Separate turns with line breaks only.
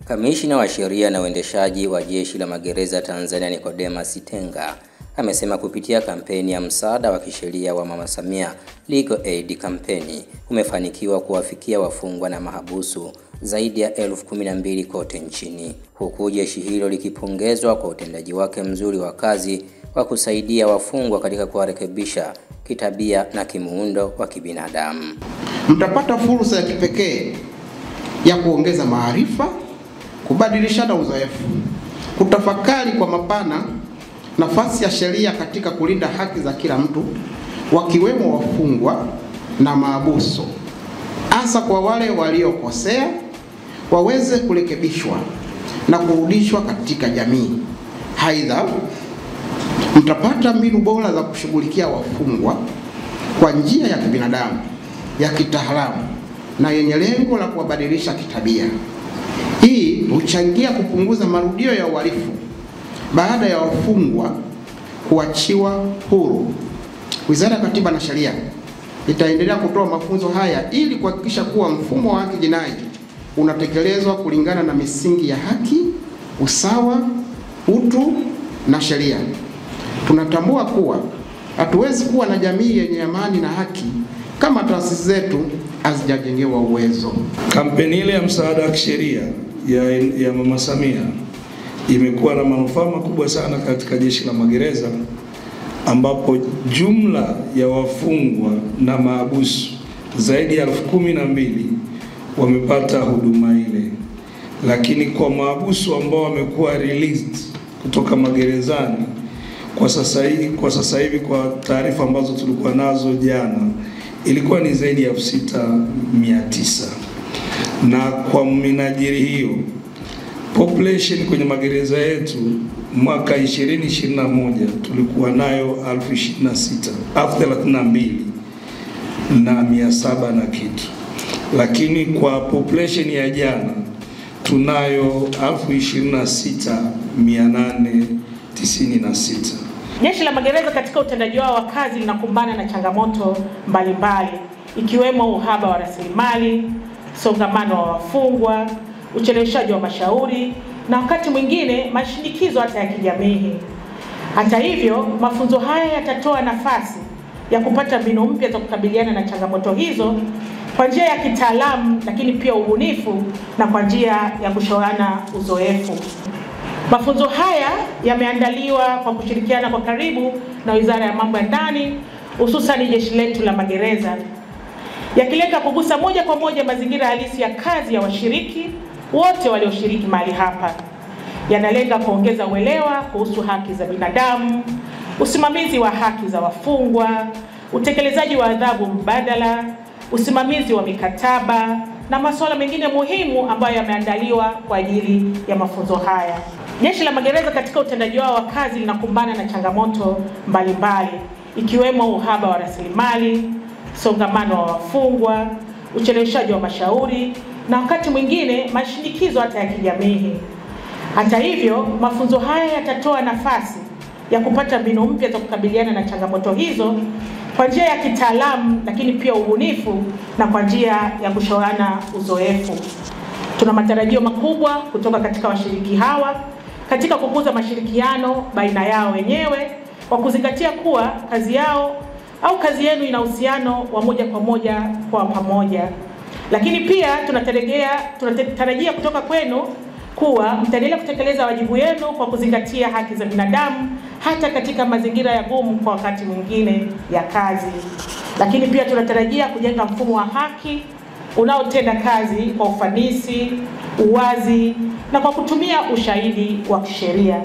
Kamishna wa Sheria na Uendeshaji wa Jeshi la Magereza Tanzania Nicodemus Tenga amesema kupitia kampeni ya msaada wa kisheria wa Mama Samia Legal Aid Campaign umefanikiwa kuwafikia wafungwa na mahabusu zaidi ya 12,000 kote nchini, huku jeshi hilo likipongezwa kwa utendaji wake mzuri wa kazi wa kusaidia wafungwa katika kuwarekebisha kitabia na kimuundo wa kibinadamu.
Mtapata fursa ya kipekee ya kuongeza maarifa, kubadilishana uzoefu, kutafakari kwa mapana nafasi ya sheria katika kulinda haki za kila mtu, wakiwemo wafungwa na mahabusu, hasa kwa wale waliokosea waweze kurekebishwa na kurudishwa katika jamii. Aidha, mtapata mbinu bora za kushughulikia wafungwa kwa njia ya kibinadamu, ya kitaalamu na yenye lengo la kuwabadilisha kitabia. Hii huchangia kupunguza marudio ya uhalifu baada ya wafungwa kuachiwa huru. Wizara ya Katiba na Sheria itaendelea kutoa mafunzo haya ili kuhakikisha kuwa mfumo wa haki jinai unatekelezwa kulingana na misingi ya haki, usawa, utu na sheria. Tunatambua kuwa hatuwezi kuwa na jamii yenye amani na haki kama taasisi zetu hazijajengewa uwezo.
Kampeni ile ya msaada wa kisheria ya Mama Samia imekuwa na manufaa makubwa sana katika Jeshi la Magereza, ambapo jumla ya wafungwa na mahabusu zaidi ya 12,000 wamepata huduma ile. Lakini kwa mahabusu ambao wamekuwa released kutoka magerezani kwa sasa hivi, kwa taarifa ambazo tulikuwa nazo jana, ilikuwa ni zaidi ya 6,900. Na kwa minajili hiyo, population kwenye magereza yetu mwaka 2021 tulikuwa nayo 32,700 na kitu. Lakini kwa population ya jana tunayo 26,896.
Jeshi la Magereza katika utendaji wao wa kazi linakumbana na changamoto mbalimbali, ikiwemo uhaba wa rasilimali, songamano wa wafungwa, ucheleweshaji wa mashauri na wakati mwingine mashinikizo hata ya kijamii. Hata hivyo, mafunzo haya yatatoa nafasi ya kupata mbinu mpya za kukabiliana na changamoto hizo kwa njia ya kitaalamu, lakini pia ubunifu na kwa njia ya kushauriana uzoefu. Mafunzo haya yameandaliwa kwa kushirikiana kwa karibu na Wizara ya Mambo ya Ndani, hususan jeshi letu la magereza, yakilenga kugusa moja kwa moja mazingira halisi ya kazi ya washiriki wote walioshiriki mahali hapa. Yanalenga kuongeza uelewa kuhusu haki za binadamu, usimamizi wa haki za wafungwa, utekelezaji wa adhabu mbadala, usimamizi wa mikataba na masuala mengine muhimu ambayo yameandaliwa kwa ajili ya mafunzo haya. Jeshi la Magereza katika utendaji wao wa kazi linakumbana na changamoto mbalimbali, ikiwemo uhaba wa rasilimali, songamano wa wafungwa, ucheleweshaji wa mashauri na wakati mwingine mashinikizo hata ya kijamii. Hata hivyo, mafunzo haya yatatoa nafasi ya kupata mbinu mpya za kukabiliana na changamoto hizo kwa njia ya kitaalamu, lakini pia ubunifu na kwa njia ya kushauriana uzoefu. Tuna matarajio makubwa kutoka katika washiriki hawa katika kukuza mashirikiano baina yao wenyewe, kwa kuzingatia kuwa kazi yao au kazi yenu ina uhusiano wa moja kwa moja kwa pamoja. Lakini pia tunatarajia kutoka kwenu kuwa mtaendelea kutekeleza wajibu wenu kwa kuzingatia haki za binadamu hata katika mazingira ya gumu kwa wakati mwingine ya kazi. Lakini pia tunatarajia kujenga mfumo wa haki unaotenda kazi kwa ufanisi, uwazi na kwa kutumia ushahidi wa kisheria.